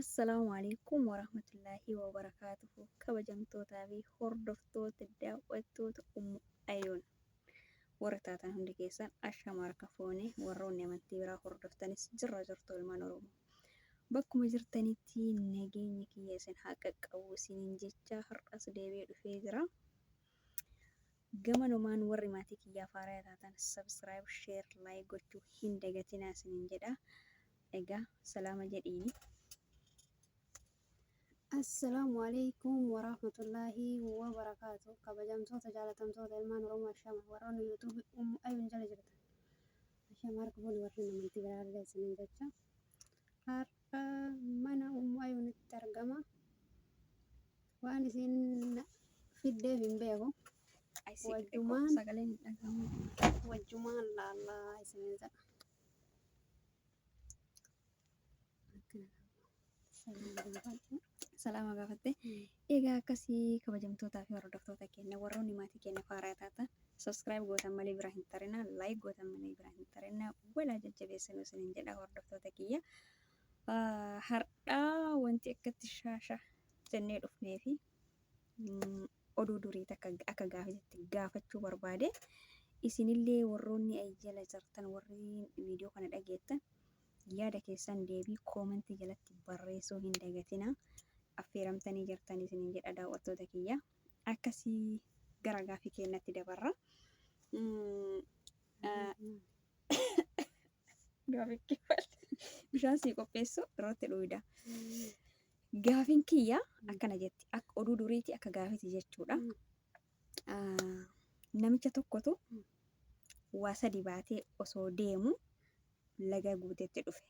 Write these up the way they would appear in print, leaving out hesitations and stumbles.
Assalaamu Aleykum Warahmatullaahi Wabarakaatuhu Kabajamtootaa fi hordoftoota daawwattoota Ummu Ayuun warri taatan hundi keessan ashama harka fuune warroonni amantii biraa hordoftanis jirra jirtu ilmaan Oromoo bakkuma jirtanitti nageenyi kiyya isin haa qaqqabu isiniin jecha har'as deebi'ee dhufee jira. Gamanumaan warri maatii kiyyaaf haaraya taatan subscribe, share, like gochuu hin dagatinaa isiniin jedha. Egaa salaama jedhiini. Assalaamu alaikum warahmatullaahi wabarakaatu. Kabajamtoota jaalatamtoota ilmaan Oromoo ashama warroonni YouTube Ummu Ayuun jala jirtan. Ashama harka fuune warri amantii biraa illee isiniin jecha. Har'a mana Ummu Ayuunitti argama. Waan isiin fiddeef hin beeku. Wajjumaan Sagaleen hin dhagahamu. Wajjumaan laallaa isiniin jedha. Akkana gaafadhu. Salaama gaafatte. Egaa akkasii kabajamtootaa fi hordoftoota keenya warroonni maatii keenya faaraa taatan subscribe gootan malee bira hin tarina, like gootan malee bira hin tarina, walaa jajjabeessinu isiniin jedha hordoftoota kiyya. Har'aa wanti akkatti shaasha jennee dhufnee fi oduu durii takka akka gaafatitti gaafachuu barbaade. Isinillee warroonni ay jala jirtan warri viidiyoo kana dhageettan yaada keessan deebii koomentii jalatti barreessuu hin dagatina. Affeeramtanii jirtan isiniin jedha daawwattoota kiyya. Akkasii gara gaafii keenyatti dabarra. Gaafii kiyya bishaan sii qopheessu irratti dhuyda. Gaafiin kiyya akkana jetti. Akka oduu duriiti akka gaafiiti jechuudha. Namicha tokkotu waa sadi baatee osoo deemu laga guutetti dhufe.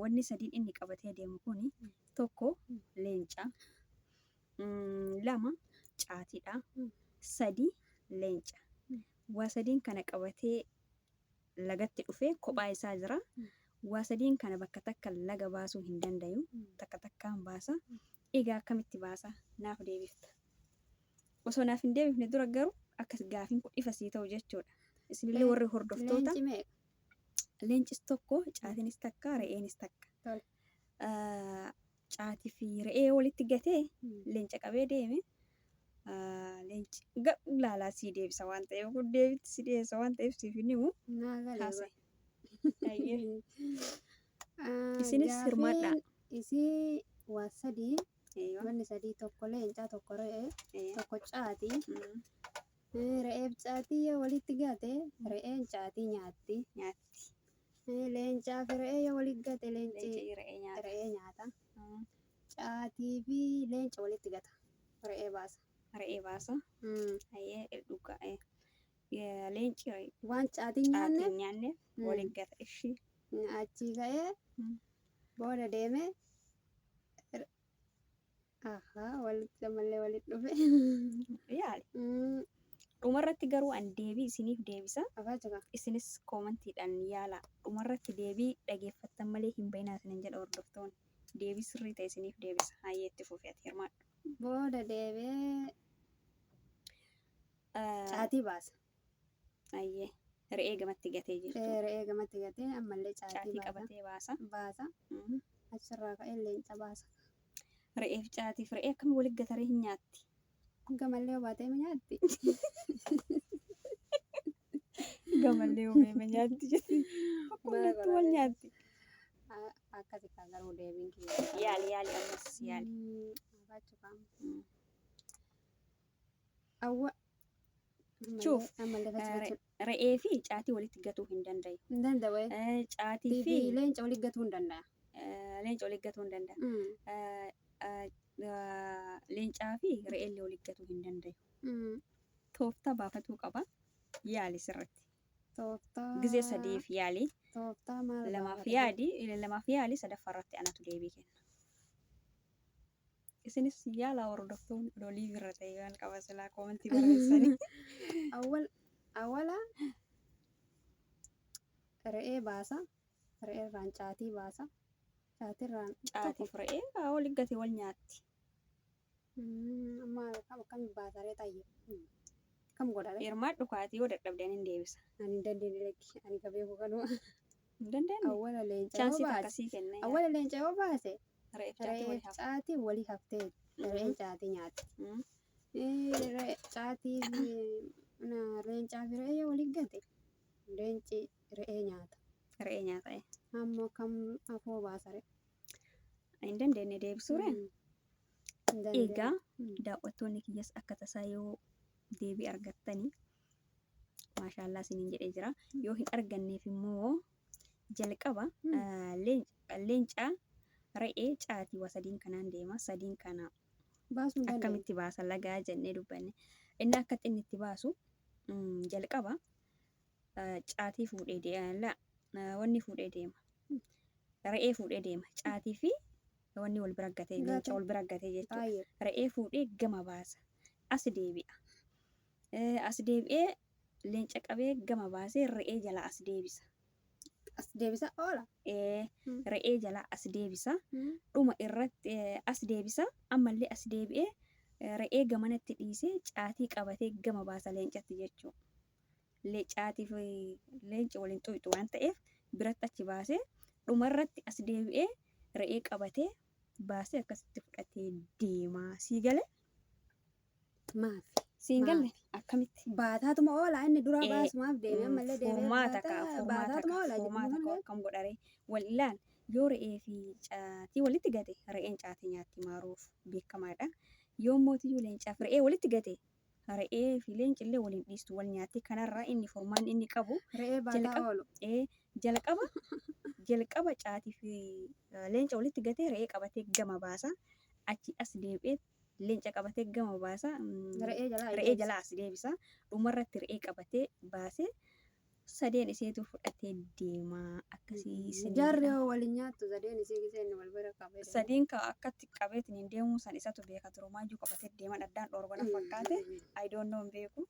Wanni sadiin inni qabatee deemu kun tokko leenca, lama caatiidha, sadi leenca. Waa sadiin kana qabatee lagatti dhufe kophaa isaa jira. Waa sadiin kana bakka takka laga baasuu hin dandayu. Takka takkaan baasa. Egaa akkamitti baasa? Naaf deebifta. Osoo naaf hin deebifne dura garuu akka gaafiin kun ifa sii ta'u jechuudha. Isinillee warri hordoftoota. Leenci meeqa? Leencis tokko, caatiinis takka, re'eenis takka. Tole. Caatii fi re'ee walitti gatee leenca qabee deeme. Leenci laalaa sii deebisa waan ta'eef kun deebitti si dhiyeessa waan ta'eef siif hin himu. Naa galee Haasa'e. Hayyee. Isinis hirmaadhaa. Gaafiin isii waa sadii Eeywa. wanni sadii tokko leencaa tokko re'ee Eeywa. tokko caatii. Re'eef caatii yoo walitti gate re'een caatii nyaatti. Nyaatti. Leencaa fi re'ee yoo walitti gate leenci Leenci re'ee nyaata. Re'ee nyaata. Caatii fi leenca walitti gata. Re'ee baasa. Re'ee baasa. Hayyee dhugaa. Leenci Waan caatii hin caatii nyaanneef hin nyaanneef walitti gata. Ishii. Achii ka'ee booda deemee Ahaa, walitti ammallee walitti dhufe. Yaali. Dhumarratti garuu an deebii isiniif deebisa. Afaan jira. Isinis koomantiidhaan yaala. Dhumarratti deebii dhageeffattan malee hin bayinaa isinin jedha hordoftoonni. Deebii sirrii ta'e isiniif deebisa. Hayyee itti fufi ati hirmaadhu. Booda deebi'ee caatii baasa. Hayyee. Re'ee gamatti gatee jechuudha. Re'ee gamatti gatee ammallee caatii Caatii baasa. qabatee baasa. Baasa. Achirraa ka'ee leenca baasa. Re'eef caatiif re'ee akkami walitti gataree hin nyaatti? Gamallee obaatee mi nyaatti? Gamallee obeema nyaatti jetti. Akkuma Bara wal nyaatti. Akkasi kan garuu deebiin kiyya. Yaali yaali ammas yaali. Afaachuu qaama. Awwa. Chuuf. Ammallee fachi Re'ee fi caatii walitti gatuu hin dandayu. Hin danda'u. Caatii fi leenca walitti gatuu hin danda'a. Leenca walitti gatuu hin danda'a. Leencaa fi re'eellee walitti gatuu hin dandayu. Tooftaa baafatuu qaba. Yaali sirriitti. Tooftaa. Gizee sadiif yaali. Tooftaa maal Lamaaf baafata? yaadi. Lamaaf yaali sadaffaa irratti anatu deebii kenna. Isinis yaalaa hordoftoonni odoo live irra ta'e maal qaba silaa koomentii barreessanii. Awwal awwala re'ee baasa. Re'ee irraan caatii baasa. Caatirraan Caatiif re'ee walitti gatee wal nyaatti. Amma kam akkam baasa re'ee taayye? Kam godha ree? Hirmaadhu kaatii yoo dadhabde ani hin deebisa. Ani hin dandeenye lakki. Ani ka beeku kanuma. Hin dandeenye. Awwala leenca yoo Chaansii takka baase sii kenna yaa. awwala leenca yoo baase Re'eef caatii re'eef walii hafa. caatii walii haftee re'een caatii nyaatti. Re'ee caatii fi leencaa fi re'ee yoo walii gate leenci re'ee nyaata. Re'ee nyaata. Ammoo akkam afoo baasa re'ee. Hin dandeenye deebisuu ree? Hin dandeenye. Egaa daawwattoonni kiyyas akka tasaa yoo deebii argattanii maashaallaa isiniin jedhee jira. Yoo hin arganneef immoo jalqaba leencaa re'ee caatii waa sadiin kanaan deema. Sadiin kana Baasuu hin dandeenye. akkamitti baasa lagaa jennee dubbanne. Inni akka inni itti baasu jalqaba caatii fuudhee deema. Wanni fuudhee deema. Re'ee fuudhee deema. Caatii fi wanni wal bira gatee leenca Gatee. wal bira gatee jechuudha. Baay'ee. Re'ee fuudhee gama baasa. As deebi'a. As deebi'ee leenca qabee gama baasee re'ee jala as deebisa. As deebisa oola. Re'ee jala as deebisa. Dhuma irratti as deebisa. Ammallee as deebi'ee re'ee gamanatti dhiisee caatii qabatee gama baasa leencatti jechuudha. Caatii fi leenci waliin xuyxu waan ta'eef biratti achi baasee dhuma irratti as deebi'ee re'ee qabatee baasee akkasitti fudhatee deema. Sii galee? Maafi? Siin galle akkamitti? Baataatuma oola inni dura baasumaaf deeme ammallee deemee Furmaata kaa furmaata baataatuma kaa oola furmaata jidduu kaa malee. akkam godhare wal ilaal yoo re'ee fi caatii walitti gate re'een caatii nyaatti maaruuf beekamaadha. Yoo mootiyyuu leencaaf re'ee walitti gate re'ee fi leenci illee waliin dhiistu wal nyaatti. Kanarraa inni furmaan inni qabu Re'ee baataa jalqaba oolu. Jalqaba caatii fi leenca walitti gatee re'ee qabatee gama baasa. Achi as deebi'ee leenca qabatee gama baasa. Re'ee jalaa Re'ee deebisa. jalaa as deebisa. Dhumarratti re'ee qabatee baasee sadeen iseetu fudhatee deema. Akkasii isiniin Jarri jedha. hoo waliin nyaattu sadeen isii gisee inni wal bira qabee deemu. Sadiin ka akkatti qabeetiin hin deemuu san isatu beeka turumaayyuu qabatee deeman addaan dhoorgana fakkaate. I don't know hin beeku.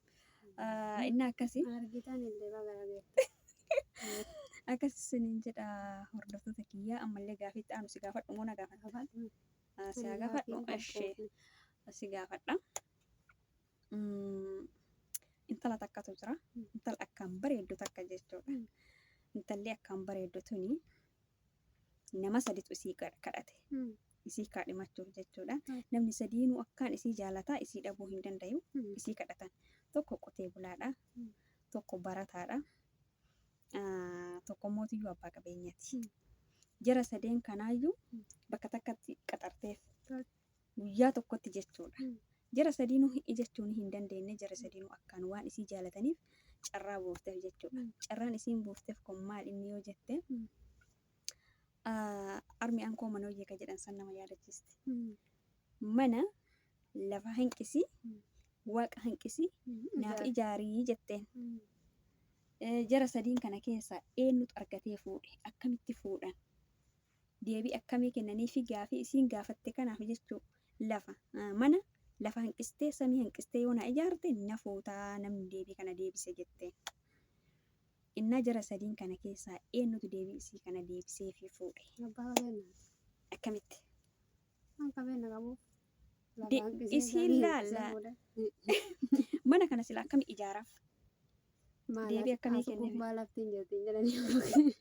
Inni akkasii. Argitan illee baga dhageette. Akkas isiniin jedha hordoftoota kiyyaa ammallee gaafii itti aanu si gaafadhu moo na gaafadhu? Gaafadhu. Si haa gaafadhu. Ishee si gaafadha. Intala takkatu jira. Intala akkaan bareeddu takka jechuudha. Intalli akkaan bareeddu tuni nama saditu isii kadhate. Isii kaadhimachuuf jechuudha. Namni sadiinuu akkaan isii jaalataa isii dhabuu hin dandayu. Isii kadhatan. Tokko qotee bulaadha. Tokko barataadha. Tokko mootiyyuu abbaa qabeenyaati. Jara sadeen kanaayyuu bakka takkatti qaxarteef guyyaa tokkotti jechuudha. Jara sadiinuu ijachuun hin dandeenye jara sadiinuu akkaan waan isii jaalataniif carraa buufteef jechuudha. Carraan isiin buufteef kun maal inni yoo jette armi ankoo manooyyee ka jedhan san nama yaadachiisti. Mana lafa hanqisii waaqa hanqisii naaf ijaarii jetteen. Jara sadiin kana keessaa eenyutu argatee fuudhe? Akkamitti fuudhan? Deebii akkamii kennanii fi gaafii isiin gaafatte kanaaf jechuu lafa mana lafa hanqistee samii hanqistee yoo na ijaarte na fuutaa namni deebii kana deebise jetteen. Innaa jara sadiin kana keessaa eenyutu deebii isii kana deebisee fi fuudhe? Abbaa qabeenyaa. Akkamitti? Waan qabeenya qabuuf. Lafa hanqisee Isiin samii laalla. hanqisee fuudhe. Mana kana sila akkami ijaaraaf? Maal Deebii akkamii as kenneef? gubbaa lafti hin jirti jedhanii.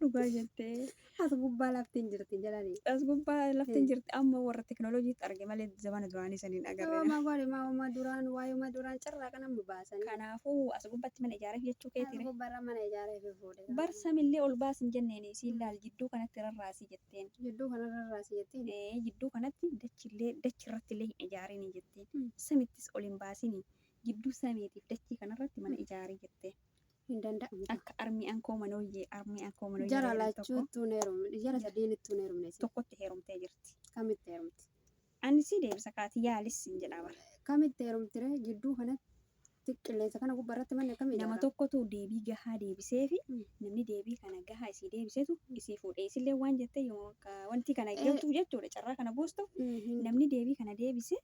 Dhugaa jettee. As gubbaa lafti hin jirti jedhanii. As gubbaa lafti hin jirti amma warra teknooloojiitti arge malee zamana duraanii saniin agarre. Waa'uma godhe waa'uma duraan waa'uma duraan carraa kana nu baasanii. Kanaafuu as gubbatti mana ijaareef jechuu As keetii. gubbaarra mana ijaaree fi fuudhe. Bar samillee ol baas hin jenneen isiin laal jidduu kanatti rarraasii jetteen. Jidduu kanarra rarraasii jettiin. Jidduu kanatti dachillee dachirrattillee hin ijaarini jetteen. Samittis ol hin baasini jidduu samiitiif dachii kanarratti mana ijaarii jetteen. Hin danda'amu. Akka armii ankoo manooyyee armii ankoo manooyyee Jara jedhan tokko lachuuttuu hin heerumne. Jara sadiinittuu hin heerumne. Tokkotti heerumtee jirti. Kamitti heerumti? Ani si deebisa kaati yaalis hin jedhaa bara. Kamitti heerumti ree jidduu kanatti qilleensa kana gubbaarratti manni akkamii Nama ijaarama? tokkotu deebii gahaa deebisee fi namni deebii kana gahaa isii deebisetu isii fuudhe. Isillee waan jettee yoo wanti kana galtuuf jechuudha carraa kana buustuuf namni deebii kana deebise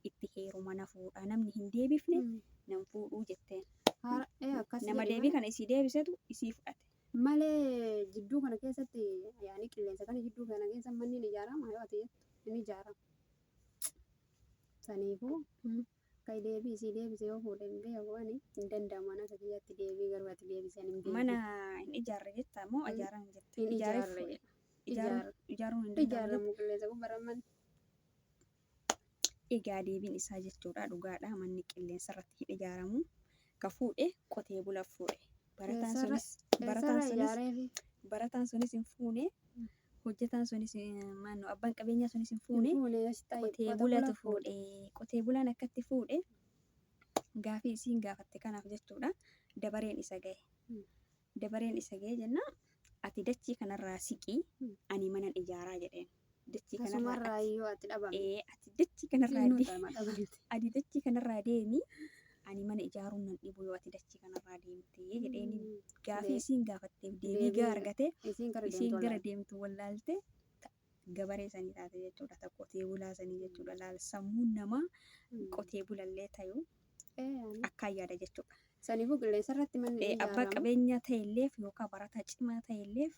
itti heeruma na fuudha namni hin deebifne nan fuudhuu jetteen. Akkas Nama jedhi deebii malee. kana isii deebisetu isii fudhate. Malee jidduu kana keessatti yaani qilleensa kana jidduu kana keessa manni ni ijaarama yoo ati jettu hin ijaaramu. Saniifuu Takka deebii isii deebise yoo fuudhe hin beeku ani hin danda'amu ani akka kiyyaatti deebii garuu ati deebise ani hin beeku. Mana hin ijaarre jetta moo ijaaran jetta? Hin Ijaaree ijaarre fuudhe. jedha. Ijaaruun Ijaarre. ijaaruun hin danda'amu jetta? Ijaarramu qilleensa gubbarra manni. Egaa deebiin isaa jechuudha dhugaadha manni qilleensa irratti hin ijaaramu. Ka fuudhe qotee bula fuudhe. Barataan Eessarra sunis barataan eessarra sunis ijaareefi? barataan sunis hin fuune hojjetaan sunis maanno abbaan qabeenyaa sunis hin Hin fuune fuune ta'i qotee qota bula bulatu fuudhe. fuudhe. Qotee bulaan akkatti fuudhe gaafii isiin gaafatte kanaaf jechuudha dabareen isa gahe. Dabareen isa gahe jennaan ati dachii kanarraa siqii ani manan ijaaraa jedheen. Dachii kanarraa Asumarraa ati iyyuu ati dhabamte. ee ati dachii kanarraa Siinuu dee ta'ama dhabamte. ati dachii kanarraa deemi ani mana ijaaruun nan dhibu yoo ati dachii kanarraa deemte jedheeni gaafii isiin gaafatteef deebii gaa argate Isiin gara deemtu isiin gara wallaalte. deemtu wallaalte gabaree sanii taate jechuudha ta qotee bulaa sanii jechuudha laal sammuun namaa qotee bulallee tayu akkaan yaada jechuudha. Saniifuu qilleensa irratti manni hin Abbaa ijaaramu. qabeenyaa ta'elleef yookaan barataa cimaa ta'elleef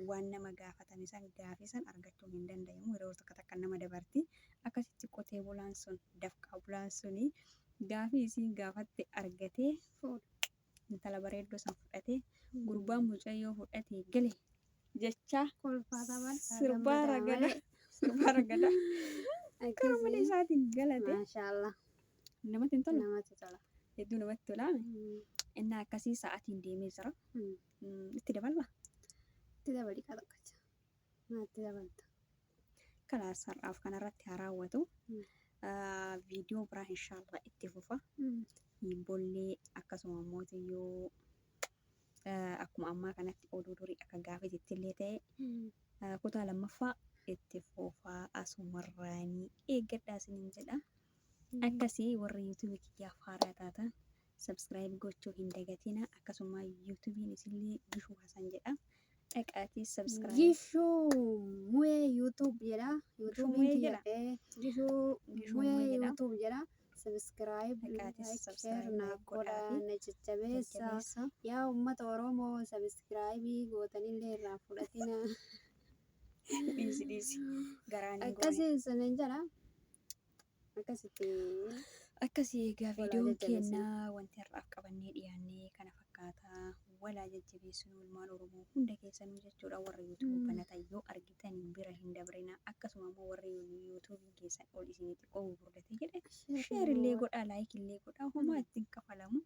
waan nama gaafatame san gaafii san argachuun hin danda'amu. Yeroo tokko takka nama dabarti. Akkasitti qotee bulaan sun dafqaa bulaan suni gaafii isiin gaafatte argatee Fuudha. intala bareedduu san fudhatee gurbaan mucayyoo fudhatee gale jechaa Kolfaa taphan sirbaa gammadaa ragadaa malee. sirbaa ragadaa karaa mana Akkasii. isaatiin galate Maashaallah namatti hin tolu. namatti tola. Hedduu namatti tolaa. Innaa akkasii sa'aatiin deemee jira. Itti daballa. Itti dabali qaxaqacha. Maatti dabalta. Kalaas har'aaf kanarratti haa raawwatu. Viidiyoo biraa inshaallah itti fufa. Hiibbollee akkasuma immoo yoo akkuma ammaa kanatti oduu durii akka gaafititti illee ta'e kutaa lammaffaa itti fufaa asumarraanii eeggadhaa isiniin jedha. Akkasii warri yuutuubii kiyyaaf haaraa taatan subscribe gochuu hin dagatina. Akkasuma yuutuubiin isinillee Gishuu Hasan jedha. Dhaqaatii subscribe. Gishuu Mu'ee YouTube jedha. Gishuu YouTube'n Mu'ee kiyya jedha. Gishuu Gishuu Mu'ee Mu'ee jedha. YouTube jedha. Subscribe, Dhaqaatii like, share subscribe naaf like godhaa godhaafi na jajjabeessa. jajjabeessa. Yaa uummata Oromoo subscribe gootanillee irraa fudhatina. Dhiisi dhiisi. Garaan hin goone. Akkasii isiniin jedha. Akkasitti Akkasii egaa walaa viidiyoon jajjabeessina. keenna wanti har'aaf qabannee dhiyaannee kana fakkaata. Walaa jajjabeessinu ilmaan Oromoo hunda keessanuu jechuudha. Warra yuutuubii banatan yoo argitan bira hin dabrina. Akkasuma immoo warri yuutuubiin keessan ol isinii xiqqoo gurguddate jedhe share illee godhaa like illee godhaa homaa ittiin kafalamu.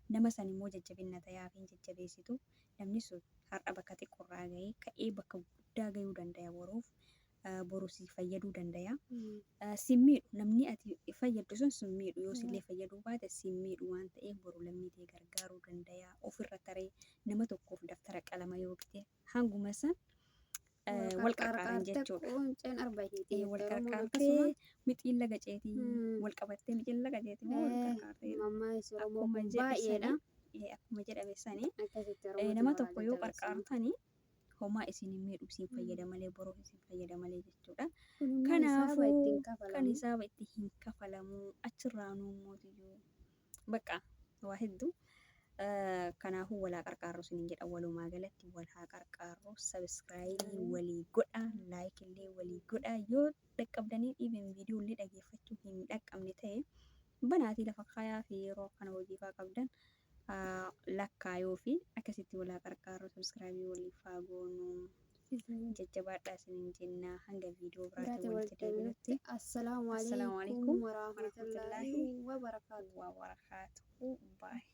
Nama san immoo jajjabinna tayaaf hin jajjabeessitu. Namni sun har'a bakka xiqqoorraa gahee ka'ee bakka guddaa gahuu danda'a boruuf boru si fayyaduu danda'a. Si miidhu namni ati fayyaddu sun si miidhu yoo sillee fayyaduu baate si miidhu waan ta'eef boru lammii ta'e gargaaruu danda'a. Ofirra taree nama tokkoof daftara qalama yoo bite hanguma san wal qarqaaran qarqaarte jechuudha. qunceen arba hiiti Wal jette Oromoon qarqaartee akkasuma. mixiin laga ceetii wal qabattee mixiin laga ceetii moo wal qarqaartee Mammaaksi Oromoo akkuma kun jedhe baay'eedha. sanii akkuma jedhame sanii Akkasitti Oromootiin nama walaa tokko yoo jajjabeessina. qarqaartanii homaa isin hin miidhu isin fayyada malee boroo isin fayyada malee jechuudha. Kun immoo hisaaba ittiin Kanaafuu kan kafalamu. hisaaba itti hin kafalamu achirraanuu mootiyyuu bakka waa hedduu. Kanaafuu walaa qarqaarru isiniin jedha walumaa galatti wal haa qarqaarru subscribe walii godha like illee walii godha yoo dhaqqabdanii dhiibeen viidiyoo illee dhageeffachuu hin dhaqqabne ta'e banaatii lafa kaayaa fi yeroo kana hojii faa qabdan lakkaayoo fi akkasitti walaa qarqaarru subscribe waliif haa goonu jajjabaadhaa isiniin jenna hanga viidiyoo biraatiin Biraatiin walitti walitti deebinutti deebinutti assalaamu assalaamu alaikum alaikum warahmatullaahi warahmatullaahi wabarakaatu. wabarakaatuhu baay.